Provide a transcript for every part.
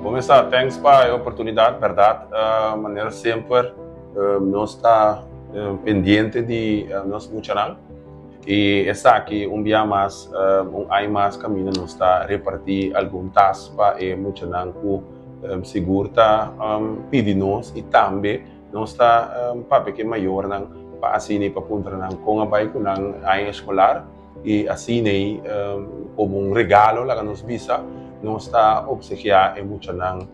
Bon mesa, thanks pa e oportunidad, berdad. Manera semper nos ta pendiente di nos muchanan y esaki un bia mas, un aña mas caminda nos ta reparti algun tas pa e muchanan cu sigur ta pidi nos y tambe nos ta papia cu e mayornan pa asina y pa puntra nan con a bay cu nan aña escolar y asina y como un regalo laga nos bisa nos ta obsekia e muchanan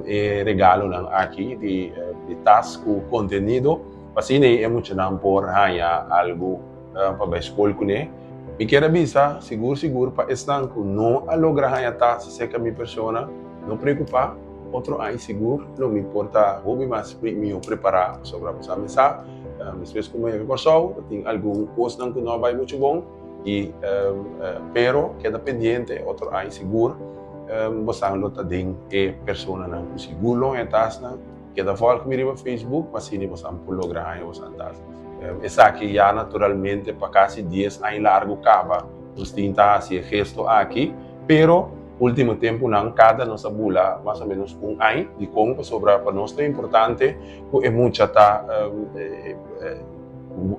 e regalonan aki di tas cu contenido pa asina e muchanan por haña algo pa bai skol kuné. Mi kier a bisa sigur sigur pa esnan ku no a logra haña tas serka mi persona, no preokupá, otro aña sigur lo mi por ta hopi mas mihó prepará pasobra bo sa mi sa despues ku mi yega Kòrsou ta tin algun kosnan ku no a bai muchu bon i pero keda pendiente otro aña sigur bosan lo ta den e personanan ku sigur lo haña tasnan. Keda volg mi riba Facebook pa asina bosan por logra haña bosan tas. Esaki ya naturalmente pa casi dies aña largo caba nos tin ta haci e gesto aki, pero ultimo temponan cada nos a bula mas o menos un aña. Dicon? Pasobra pa nos ta importante cu e mucha ta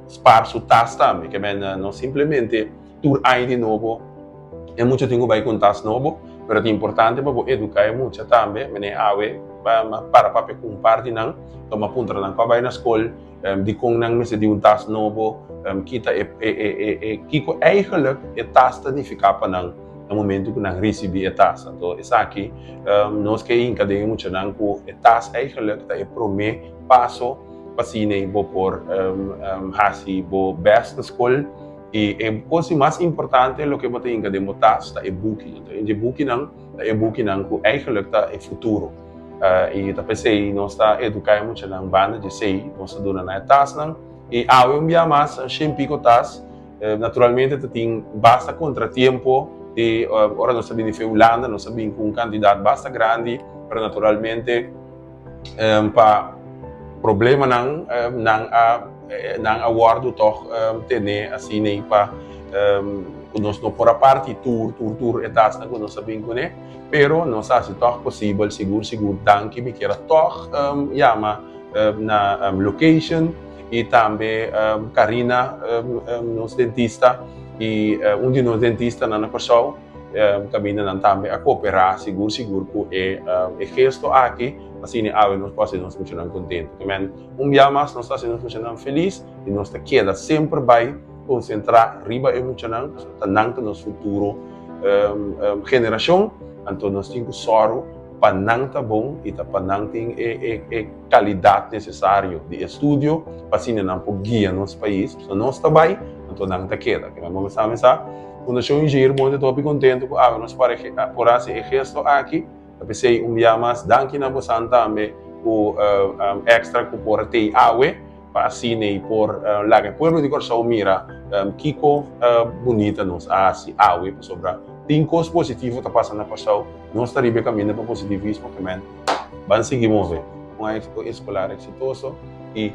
spaar su tas tambe, ke men no simplemente tur aña di nobo e mucha tin ku bai ku un tas nobo, pero ta importante pa bo eduká e mucha tambe, mene awe para papia ku un par di nan, tuma puntra nan ku a bai na skol, dikon nan mester di un tas nobo, kita e e kiko eigenlijk e tas ta nifiká pa nan na momento ku nan risibí e tas. Anto esaki nos ke hinka den e muchanan ku e tas eigenlijk ta e promé paso pa asina bo por hasi bo bèst na skol. I e kos di mas importante loke bo ta hinka den bo tas ta e buki. Anto e bukinan ta e bukinan ku eigenlijk ta e futuro. I ta p'esei nos ta eduká e muchanan banda di esei nos ta duna nan e tasnan. I awe un bia mas shen piko tas. Naturalmente ta tin basta kontratiempo di ora nos ta bini fe Hulanda nos a bin ku un kantidat basta grandi pero naturalmente Pa problemanan nan a nan a wòrdu tòg tene asina ei pa ku nos no por a parti tur tur tur e tasnan ku nos a bin kuné pero nos a hasi tòg posibel sigur sigur danki mi kier a tòg yama na location i tambe Karina nos dentista i un di nos dentistanan na Kòrsou. Kaminda nan tambe a kooperá sigur sigur ku e e gesto aki, asina awe nos por hasi nos muchanan kontentu. Ke men un bia mas nos ta hasi nos muchanan felis i nos ta keda semper bai konsentrá riba e muchanan pasobra ta nan ta nos futuro generashon, anto nos tin ku sòru pa nan ta bon i ta pa nan tin e e e kalidat nesesario di estudio pa asina nan por guia nos pais. Pasobra nos ta bai anto nan ta keda. Ke men bo mester sa. Fundashon Ingenieru Monte ta hopi kontentu ku awe nos por hasi e gesto aki. Ta p'esei un bia mas danki na bosan tambe ku extra ku por tei awe pa asina ei por laga e pueblo di Kòrsou mira kiko bunita nos a hasi awe pasobra tin kos positivo ta pasa na Kòrsou. Nos ta riba e kaminda pa positivismo ke men ban sigui move. Un aña eskolar eksitoso i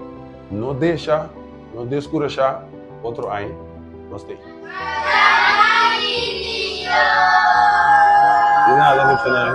no desha, no deskurashá otro aña nos ta ei. Di nada, muchanan.